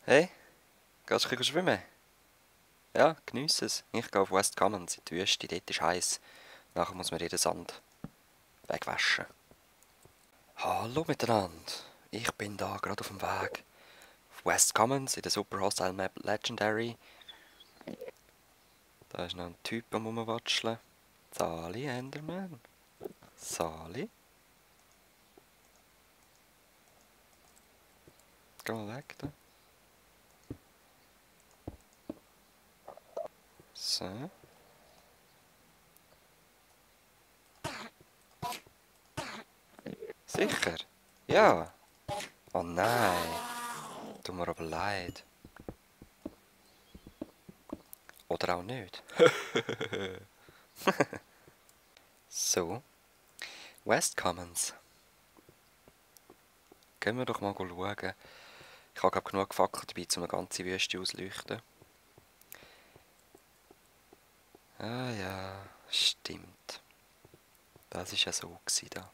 Hey, gehst du ein bisschen schwimmen? Ja, geniesse es. Ich gehe auf West Commons in die Wüste, dort ist heiß. Nachher muss man jeden Sand wegwaschen. Hallo miteinander. Ich bin da gerade auf dem Weg. Auf West Commons in der Super Hostile Map Legendary. Da ist noch ein Typ am Rumwatscheln. Sali Enderman. Sali. Geh mal weg da. So. Sicher? Ja. Oh nein. Tut mir aber leid. Oder auch nicht. So. West Commons. Gehen wir doch mal schauen. Ich habe genug Fackeln dabei, um eine ganze Wüste auszuleuchten. Ah ja, stimmt. Das war ja so da.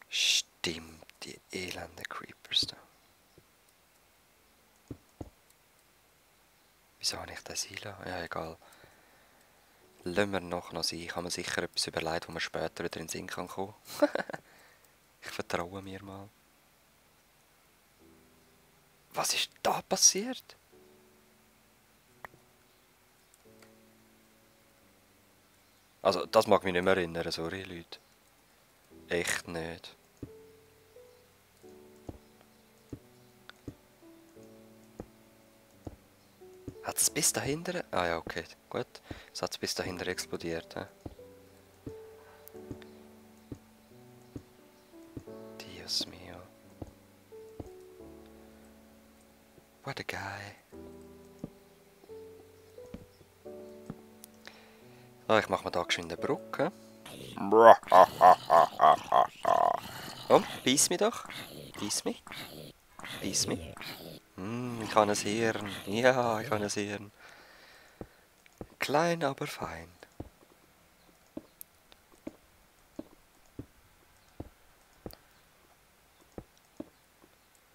Stimmt, die elenden Creepers da. Wieso habe ich das einlassen? Ja, egal. Lassen wir noch sein. Ich habe mir sicher etwas überlegt, wo man später wieder in den Sinn kommen kann. Ich vertraue mir mal. Was ist da passiert? Also, das mag mich nicht mehr erinnern, sorry Leute. Echt nicht. Hat es bis dahinter? Ah ja, okay, gut. Es hat bis dahinter explodiert. He? Dios mio. What a guy. So, ich mache mir da geschwind eine Brücke. Komm, beiß mich doch. Beiß mich. Beiß mich. Ich habe ein Hirn. Ja, ich habe ein Hirn. Klein, aber fein.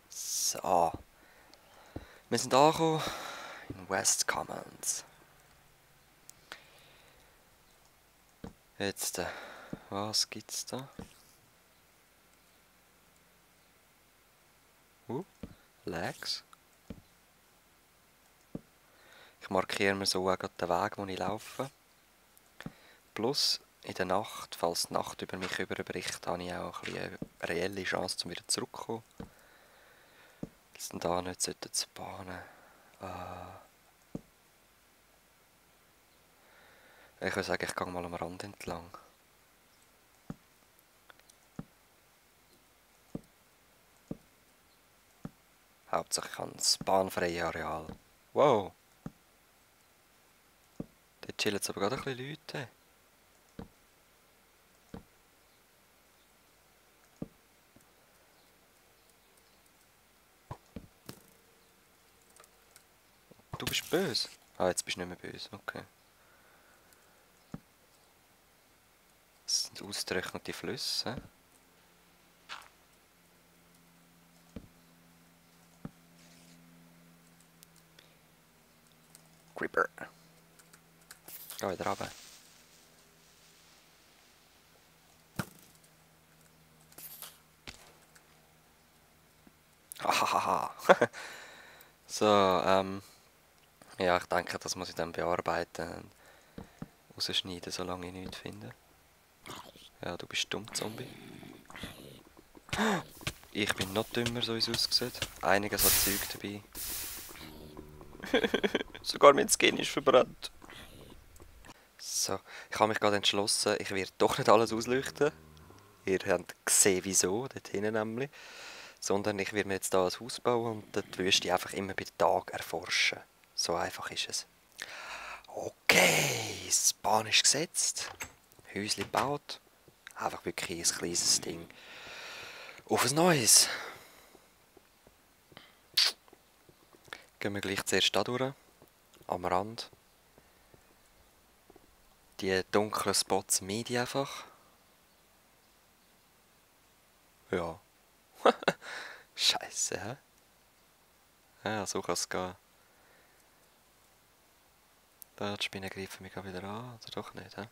So. Wir sind angekommen in West Commons. Jetzt, was gibt's da? Lags. Ich markiere mir so auch den Weg, wo ich laufe. Plus, in der Nacht, falls die Nacht über mich überbricht, habe ich auch eine reelle Chance, um wieder zurückzukommen. Dass dann da nicht zu bahnen. Ich würde sagen, ich gehe mal am Rand entlang. Hauptsache ich habe ein bahnfreies Areal. Wow! Dort chillen jetzt aber gerade ein bisschen Leute. Du bist böse? Ah, jetzt bist du nicht mehr böse, okay. Das sind ausgetrocknete Flüsse. Creeper. Geh wieder runter. Hahaha. So, ja, ich denke, das muss ich dann bearbeiten und rausschneiden, solange ich nichts finde. Ja, du bist dumm, Zombie. Ich bin noch dümmer, so wie es aussieht. Einiges hat Zeug dabei. Sogar mein Skin ist verbrannt. So, ich habe mich gerade entschlossen, ich werde doch nicht alles ausleuchten. Ihr habt gesehen, wieso, dort hinten nämlich. Sondern ich werde mir jetzt hier ein Haus bauen und die Wüste einfach immer bei Tag erforschen. So einfach ist es. Okay, das Bahn ist gesetzt. Häusli gebaut. Einfach wirklich ein kleines Ding. Auf ein neues. Gehen wir gleich zuerst da durch. Am Rand. Die dunklen Spots meide ich einfach. Ja. Scheiße, hä? Ja, so kann es gehen. Da, die Spinnen greifen mich gerade wieder an, oder doch nicht, hä?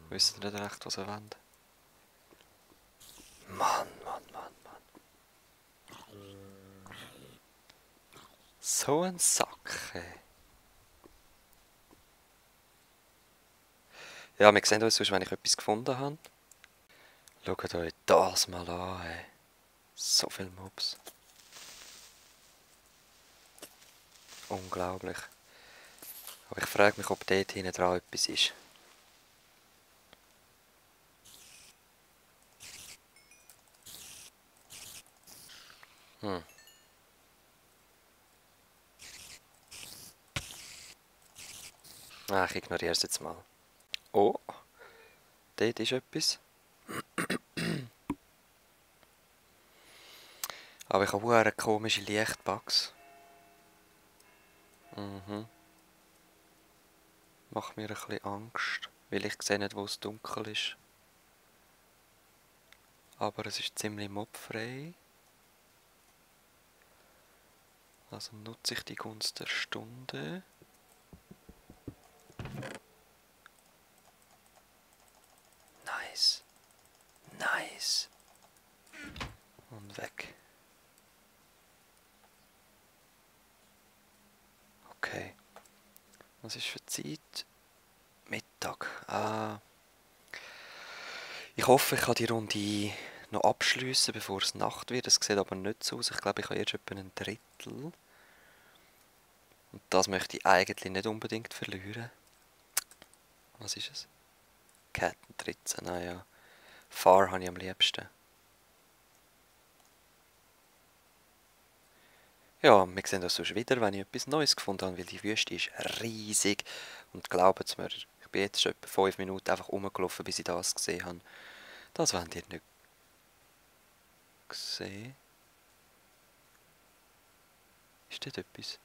Wissen nicht recht, was sie wollen. Mann, Mann, Mann, Mann. So ein Sack, ey. Ja, wir sehen uns sonst, wenn ich etwas gefunden habe. Schaut euch das mal an, ey. So viele Mobs. Unglaublich. Aber ich frage mich, ob dort hinten dran etwas ist. Hm. Ah, ich ignoriere es jetzt mal. Oh, dort ist etwas. Aber ich habe eine komische Lichtbugs. Mhm. Macht mir ein bisschen Angst, weil ich sehe nicht, wo es dunkel ist. Aber es ist ziemlich mobfrei. Also nutze ich die Gunst der Stunde. Nice. Nice. Und weg. Okay. Was ist für Zeit? Mittag. Ah. Ich hoffe, ich kann die Runde noch abschliessen, bevor es Nacht wird. Es sieht aber nicht so aus. Ich glaube, ich habe jetzt etwa ein Drittel. Und das möchte ich eigentlich nicht unbedingt verlieren. Was ist es? Ketten 13, naja. Far habe ich am liebsten. Ja, wir sehen uns sonst wieder, wenn ich etwas Neues gefunden habe, weil die Wüste ist riesig. Und glaubt mir, ich bin jetzt schon etwa 5 Minuten einfach rumgelaufen, bis ich das gesehen habe. Das wollt ihr nicht sehen. Ist dort etwas?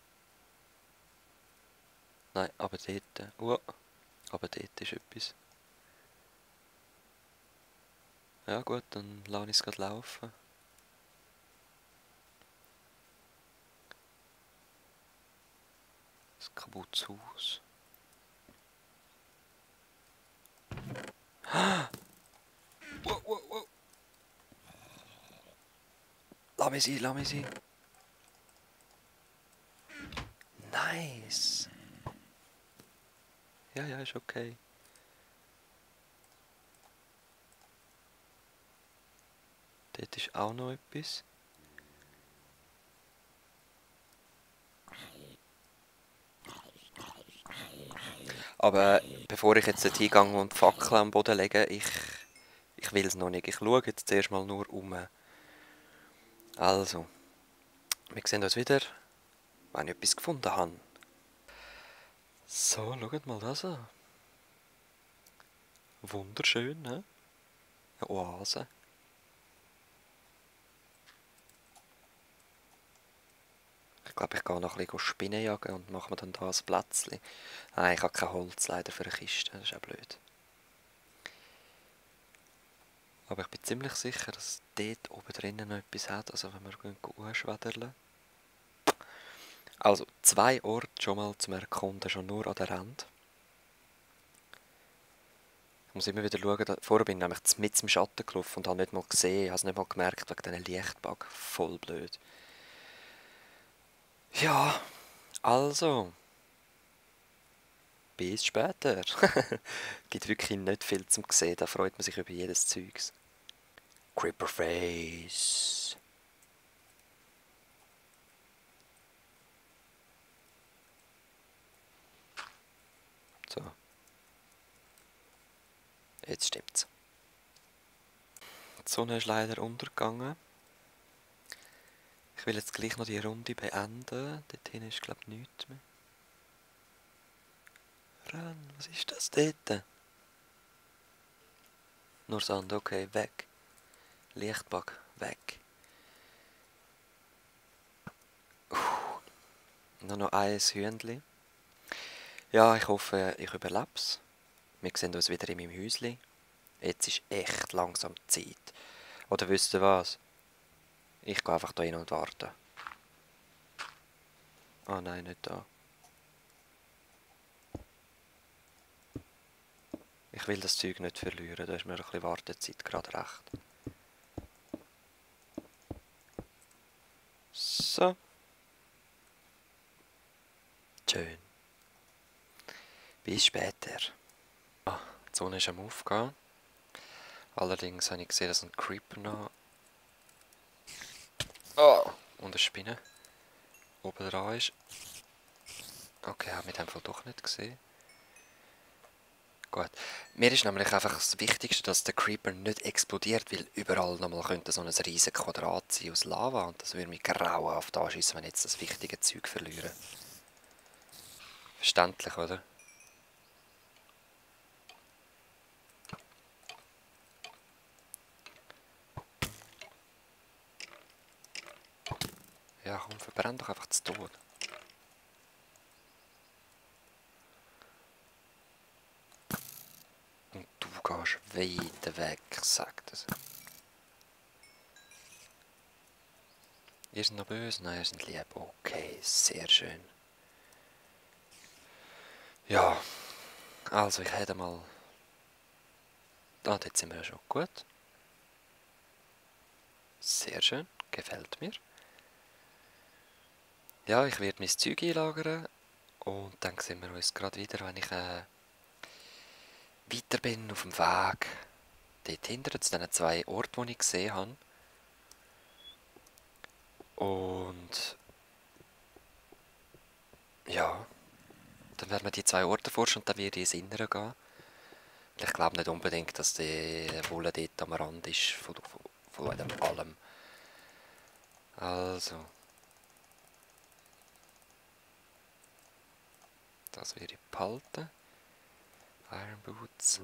Nein, aber dort. Aber dort ist etwas. Ja gut, dann lasse ich es gerade laufen. Ein kaputtes Haus. Wow, wow, wow. Lass mich sein, lass mich sein. Nice. Ja, ja, ist okay. Dort ist auch noch etwas. Aber bevor ich jetzt hingehe und die Fackel am Boden lege, ich will es noch nicht. Ich schaue jetzt zuerst mal nur um. Also, wir sehen uns wieder, wenn ich etwas gefunden habe. So, schaut mal das an. Wunderschön, ne? Eine Oase. Ich glaube, ich gehe noch ein bisschen Spinnen jagen und mache mir dann da ein Plätzchen. Nein, ich habe kein Holz leider für eine Kiste, das ist auch blöd. Aber ich bin ziemlich sicher, dass es dort oben drinnen noch etwas hat, also wenn wir anschwäderlen. Also, 2 Orte schon mal zum Erkunden, schon nur an der Rand. Ich muss immer wieder schauen, vorher bin ich nämlich mit im Schatten gelaufen und habe nicht mal gesehen, habe es nicht mal gemerkt wegen diesen Lichtbug. Voll blöd. Ja, also, bis später. Gibt wirklich nicht viel zum sehen, da freut man sich über jedes Zeugs. Creeperface. So, jetzt stimmt's. Die Sonne ist leider untergegangen. Ich will jetzt gleich noch die Runde beenden. Dort hinten ist, glaube ich, nichts mehr. Renn, was ist das dort? Nur Sand, okay, weg. Lichtbug, weg. Nur noch ein Hühnchen. Ja, ich hoffe, ich überlebe es. wir sehen uns wieder in meinem Häuschen. Jetzt ist echt langsam die Zeit. Oder wisst ihr was? Ich gehe einfach da hin und warte. Ah nein, nicht da. Ich will das Zeug nicht verlieren, da ist mir ein bisschen Wartezeit gerade recht. So. Schön. Bis später. Ah, die Sonne ist am Aufgehen. Allerdings habe ich gesehen, dass ein Creeper noch... Oh, und eine Spinne oben dran ist. Okay, habe ich in dem Fall doch nicht gesehen. Gut. Mir ist nämlich einfach das Wichtigste, dass der Creeper nicht explodiert, weil überall nochmal könnte so ein riesiges Quadrat sein aus Lava und das würde mich grauenhaft anschiessen, wenn ich jetzt das wichtige Zeug verliere. Verständlich, oder? Ja, komm, verbrenn doch einfach zu Tod. Und du gehst weiter weg, sagt es. Ihr seid noch böse? Nein, ihr seid lieb. Okay, sehr schön. Ja, also ich hätte mal... Ah, dort sind wir ja schon. Gut. Sehr schön, gefällt mir. Ja, ich werde mein Zeug einlagern und dann sehen wir uns gerade wieder, wenn ich weiter bin auf dem Weg. Dort hinter zu diesen 2 Orten, die ich gesehen habe. Und ja, dann werden wir die 2 Orte forschen und dann werde ich ins Innere gehen. Ich glaube nicht unbedingt, dass die Wolle dort am Rand ist von dem allem. Also, das werde ich behalten. Iron Boots.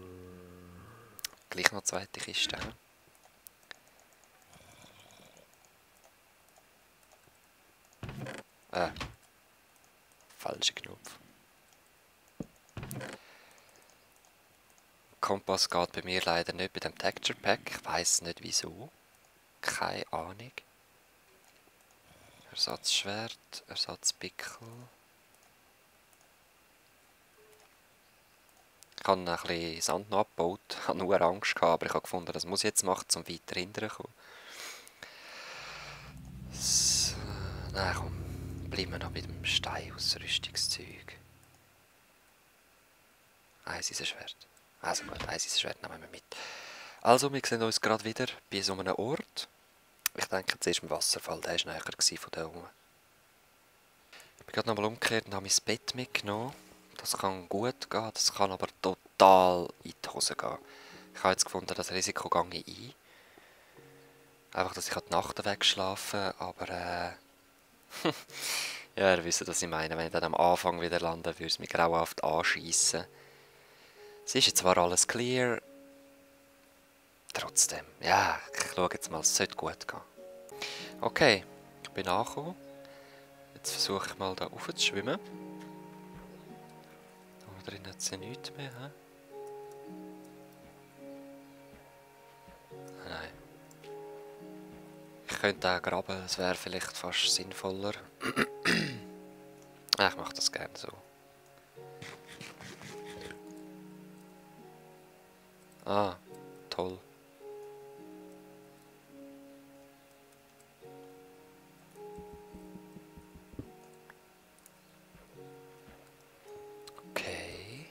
Gleich noch 2. Kiste. Falscher Knopf. Kompass geht bei mir leider nicht bei dem Texture Pack. Ich weiß nicht wieso. Keine Ahnung. Ersatzschwert, Ersatzpickel. Ich habe ein bisschen Sand noch abgebaut. Ich habe nur Angst gehabt, aber ich habe gefunden, das muss ich jetzt machen, um weiter hinterher zu kommen. So, nein, komm. Bleiben wir noch bei dem Steinausrüstungszeug. Ein Eisenschwert. Also gut, ein Eisenschwert nehmen wir mit. Also, wir sehen uns gerade wieder bei so einem Ort. Ich denke, zuerst im Wasserfall, der war näher von da oben. Ich bin gerade nochmal umgekehrt und habe mein Bett mitgenommen. Das kann gut gehen, das kann aber total in die Hose gehen. Ich habe jetzt gefunden, das Risiko gehe ich ein. Einfach, dass ich die Nacht wegschlafen, aber ja, ihr wisst, was ich meine. Wenn ich dann am Anfang wieder lande, würde es mich grauenhaft anschiessen. Es ist jetzt zwar alles clear, trotzdem, ja, ich schaue jetzt mal, es sollte gut gehen. Okay, ich bin angekommen. Jetzt versuche ich mal da rauf zu schwimmen. Da drin hat es ja nichts mehr, hä? Nein. Ich könnte auch graben, das wäre vielleicht fast sinnvoller. Ich mache das gerne so. Ah, toll. Okay.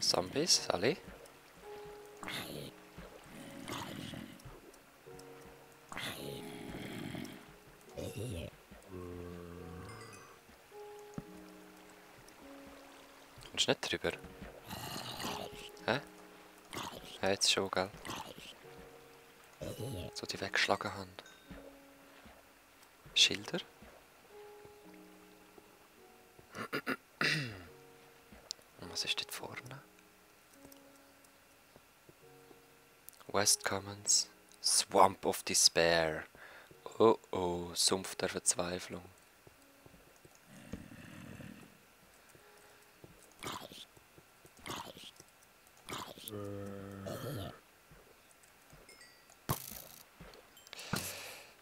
Zombies, alle? Kommst du nicht drüber? Hä? Ja, jetzt schon, gell? So die weggeschlagen haben. Schilder? Und was ist dort vorne? West Commons. Swamp of Despair. Oh oh, Sumpf der Verzweiflung.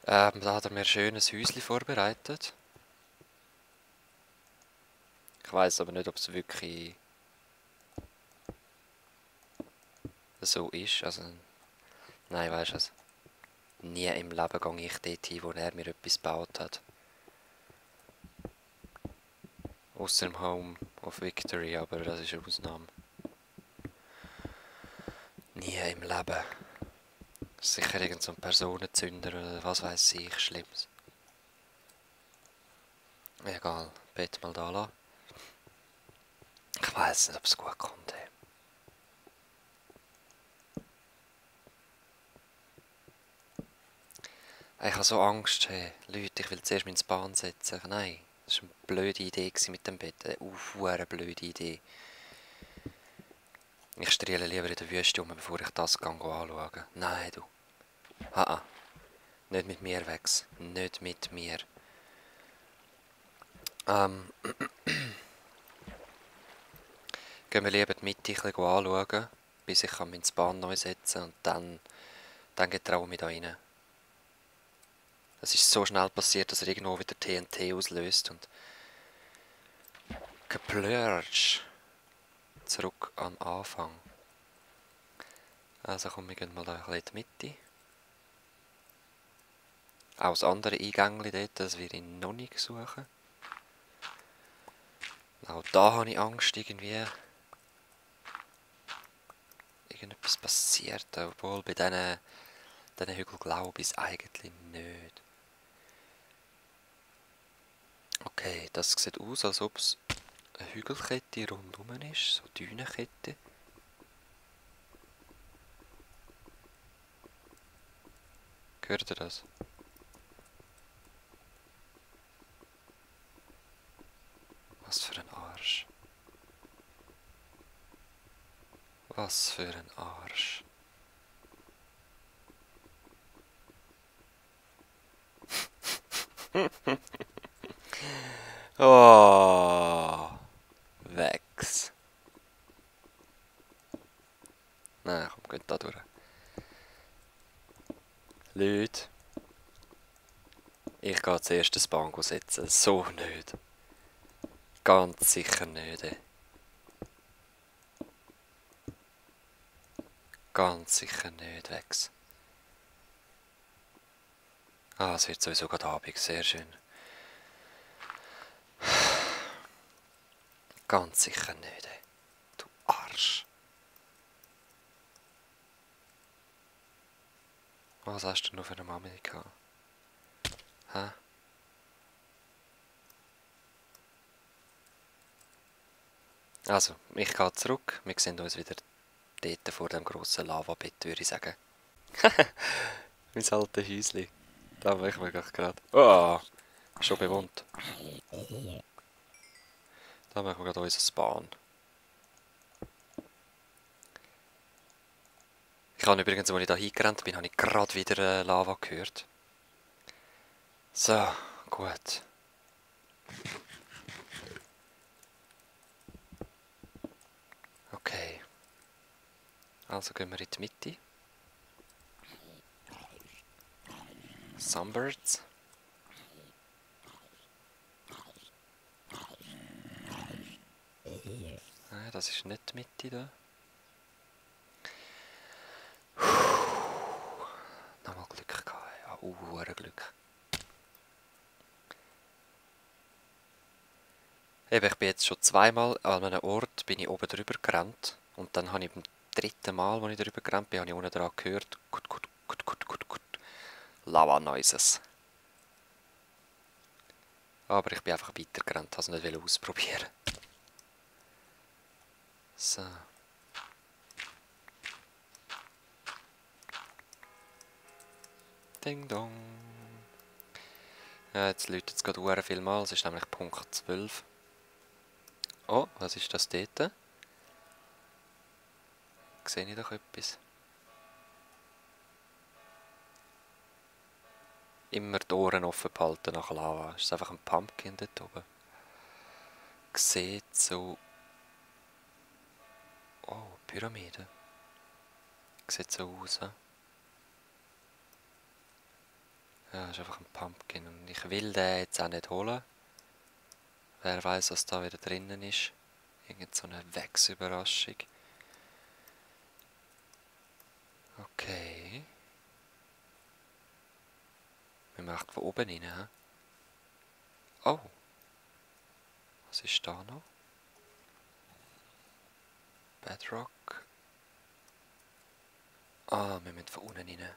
Da hat er mir schön ein Häuschen vorbereitet. Ich weiß aber nicht, ob es wirklich so ist. Also, nein, weißt du was? Nie im Leben gehe ich dort hin, wo er mir etwas gebaut hat. Ausser im Home of Victory, aber das ist eine Ausnahme. Nie im Leben. Sicher irgend so ein Personenzünder oder was weiß ich, Schlimmes. Egal, Bett mal da lassen. Ich weiß nicht, ob es gut kommt. Ey. Ich habe so Angst, hey. Leute, ich will zuerst mich ins Bahn setzen. Nein, das war eine blöde Idee mit dem Bett. Eine blöde Idee. Ich strehle lieber in der Wüste um, bevor ich das anschaue. Nein, du. Nicht mit mir, Wex. Nicht mit mir. Gehen wir lieber die Mitte ein bisschen anschauen, bis ich mich ins Bahn neu setzen und dann getraue ich mich da rein. Es ist so schnell passiert, dass er irgendwo wieder TNT auslöst und geplörtsch. Zurück am Anfang. Also komm, wir gehen mal da ein bisschen in die Mitte. Auch das andere Eingängchen dort, das werde ich noch nicht suchen. Auch da habe ich Angst, irgendetwas passiert, obwohl bei diesen Hügeln glaube ich es eigentlich nicht. Okay, das sieht aus, als ob es eine Hügelkette rundum ist, so Dünenkette. Hört ihr das? Was für ein Arsch. Was für ein Arsch. Oh, Wex. Nein, komm, geht da durch. Leute. Ich gehe zuerst das Bango setzen. So nicht. Ganz sicher nicht. Ganz sicher nicht, Wex. Ah, es wird sowieso gerade Abend. Sehr schön. Ganz sicher nicht, du Arsch. Was hast du noch für eine Mami gehabt? Hä? Also, ich gehe zurück. Wir sehen uns wieder dort vor dem grossen Lavabett, würde ich sagen. Mein altes Häuschen. Da machen wir gerade. Oh, schon bewohnt. Da machen wir gerade unser Spawn. Ich habe übrigens, als ich da hingerannt bin, habe ich gerade wieder Lava gehört. So, gut. Okay. Also gehen wir in die Mitte. Sunbirds. Nein, das ist nicht die Mitte da. Nochmal Glück gehabt. Ja, Glück. Eben, ich bin jetzt schon zweimal an einem Ort bin ich oben drüber gerannt. Und dann habe ich beim dritten Mal, als ich drüber gerannt bin, habe ich unten dran gehört. Gut. Lava Noises. Aber ich bin einfach weitergerannt, habe es nicht ausprobieren. So. Ding dong. Ja, jetzt läutet es gerade sehr viel mal. Es ist nämlich Punkt 12. Oh, was ist das dort? Sehe ich doch etwas? Immer die Ohren offen behalten nach Lava. Ist einfach ein Pumpkin dort oben? Sieht so... Oh, Pyramide. Sieht so aus. Ja, ist einfach ein Pumpkin. Und ich will den jetzt auch nicht holen. Wer weiß, was da wieder drinnen ist. Irgend so eine Wechsüberraschung. Okay. Wir machen von oben rein, hä? Oh. Was ist da noch? Bedrock. Ah, wir müssen von unten rein.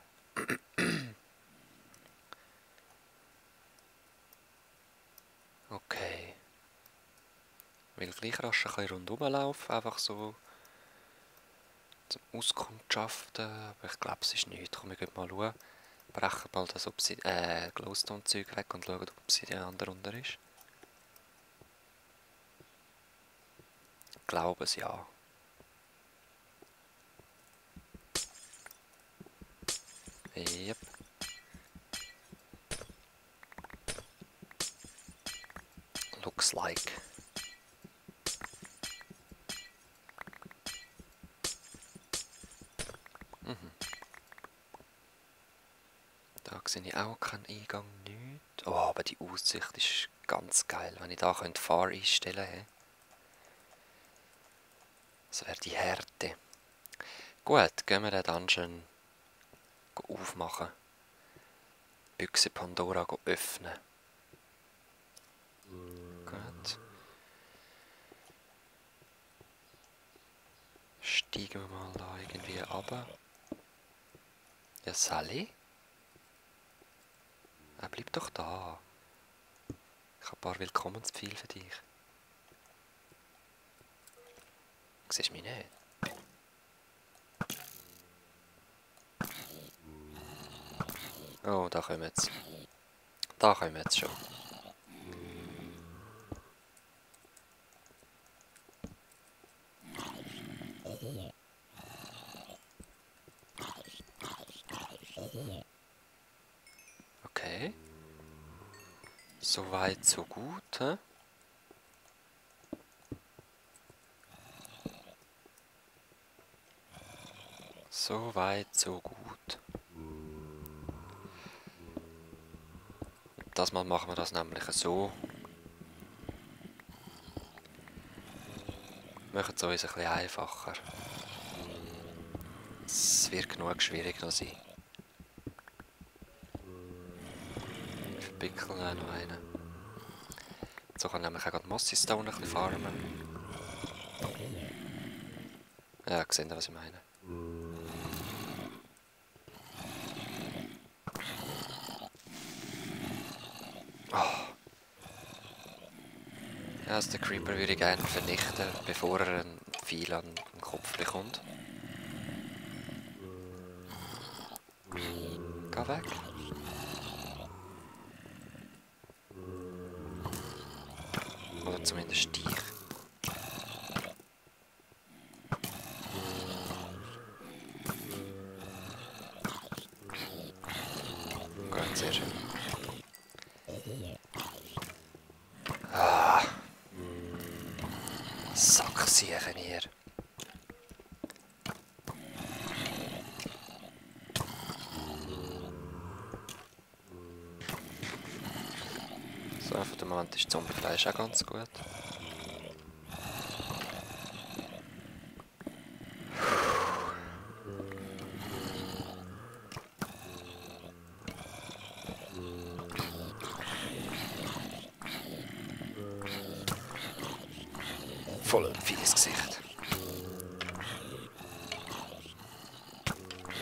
Okay. Ich will gleich rasch ein bisschen rundherum laufen, einfach so zum Auskundschaften, aber ich glaube, es ist nichts. Komm, wir gehen mal schauen. Brechen mal das Glowstone-Zeug weg und schauen, ob Obsidian darunter ist. Ich glaube es, ja. Yep. Looks like. Da sehe ich auch keinen Eingang, nichts. Oh, aber die Aussicht ist ganz geil, wenn ich da Fahr einstellen könnte. Das wäre die Härte. Gut, gehen wir den Dungeon aufmachen. Büchse Pandora öffnen. Gut. Steigen wir mal da irgendwie runter. Ja, Sally? Er bleibt doch da. Ich habe ein paar Willkommensbefehle für dich. Siehst du mich nicht? Oh, da kommen jetzt. Da kommen jetzt schon. Okay. So weit, so gut, hä? So weit, so gut. Das Mal machen wir das nämlich so. Wir machen es uns ein bisschen einfacher. Es wird genug schwierig noch sein. Ich verpickel noch einen. So kann ich nämlich auch Mossy Stone ein bisschen farmen. Ja, seht ihr, was ich meine? Oh. Ja, also den Creeper würde ich gerne vernichten, bevor er ein Pfeil an den Kopf bekommt. Geh weg. Oder zumindest dich. Gut, sehr schön. Ah. Sacksiechen hier. So, für den Moment ist Zombiefleisch auch ganz gut. Voll vieles Gesicht.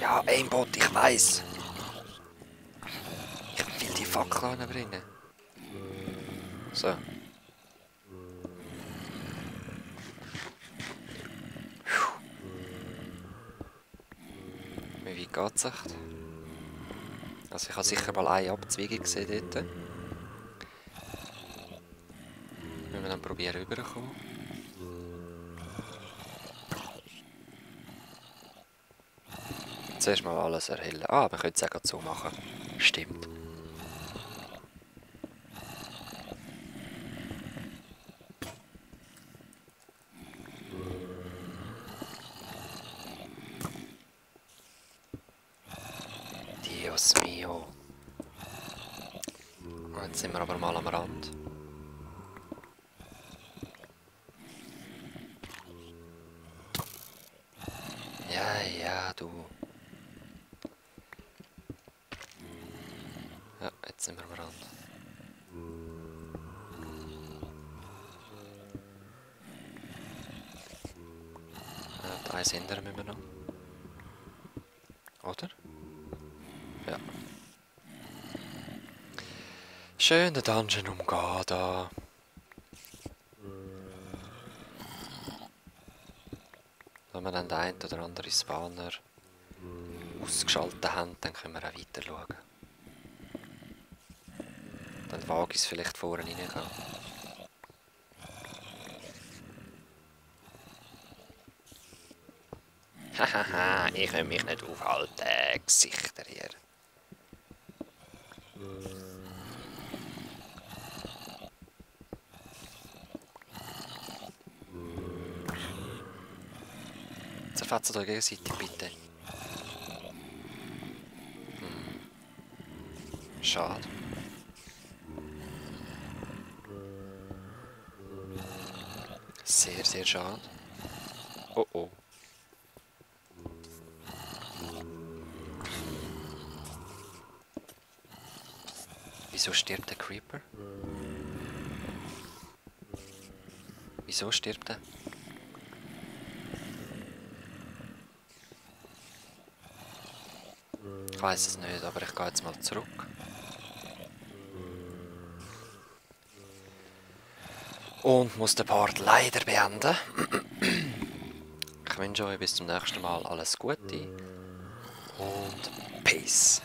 Ja, Aimbot, ich weiss. Ich will die Fackel anbringen. So. Wie weit geht's echt? Also ich habe sicher mal eine Abzweigung gesehen dort. Wenn wir dann probieren rüberzukommen. Zuerst mal alles erhellen. Ah, wir können es auch so machen. Stimmt. Dios mio. Jetzt sind wir aber mal am Rand. Ja, ja, du. Ja, jetzt sind wir am Rand. Ja, da hindern müssen wir noch. Oder? Ja. Schön den Dungeon umgehen da. Wenn wir dann den einen oder anderen Spawner ausgeschaltet haben, dann können wir auch weiter schauen. Dann wage ich es vielleicht vorne reingehen. Hahaha, ich kann mich nicht aufhalten. Gesichter hier. Zerfetzt euch gegenseitig, bitte. Schade. Sehr, sehr schade. Oh oh. Wieso stirbt der Creeper? Wieso stirbt er? Ich weiß es nicht, aber ich gehe jetzt mal zurück. Und muss den Part leider beenden. Ich wünsche euch bis zum nächsten Mal alles Gute und Peace.